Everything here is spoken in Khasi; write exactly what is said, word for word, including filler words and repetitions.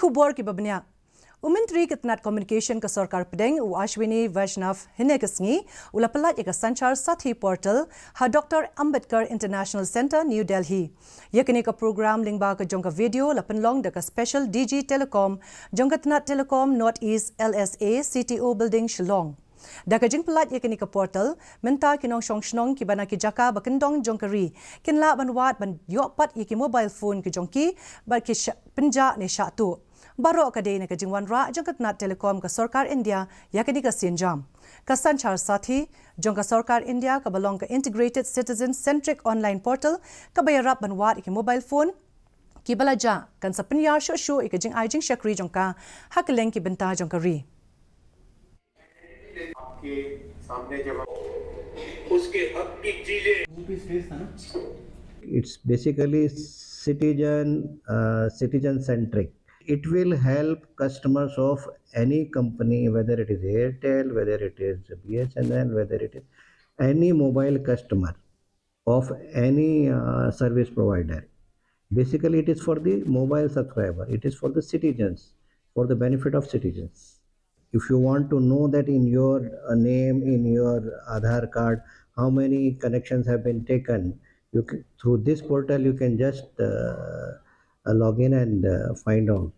Khubor kiba bniah. U Myntri ka tnat Communication ka Sorkar Pdeng, u Ashwini Vaishnaw, hynne ka sngi u la pyllait ïa ka Sanchar Saathi portal ha Doctor Ambedkar International Centre, New Delhi. Ïa kane ka program lyngba ka jong ka video la pynlong da ka Special D G Telecom jong ka tnat Telecom North East, L S A, C T O Building, Shillong. Da ka jingpyllait ïa kane ka portal, mynta ki nongshong shnong kiba na ki jaka ba kyndong jong ka ri kin lah ban wad ban ïoh pat ïa ki mobile phone ki jong ki bad ki shah pynjah ne shah tuh. Baroh ka dei na ka jingwanrah jong ka tnat Telecom ka Sorkar India ïa kane ka sienjam. Ka Sanchar Saathi jong ka Sorkar India kaba long ka Integrated Citizen Centric Online Portal kaba ïarap ban wad ïa ki mobile phone kiba la jah, kan sa pynïar shuh shuh ïa ka jingai jingshakri jong ka ha kylleng ki bynta jong ka ri. आपके सामने जब उसके हक की चीजें It's basically citizen uh, citizen centric. It will help customers of any company, whether it is Airtel, whether it is B S N L, whether it is any mobile customer of any uh, service provider. Basically, it is for the mobile subscriber. It is for the citizens, for the benefit of citizens. If you want to know that in your uh, name, in your Aadhaar card, how many connections have been taken, you can, through this portal you can just uh, uh, log in and uh, find out.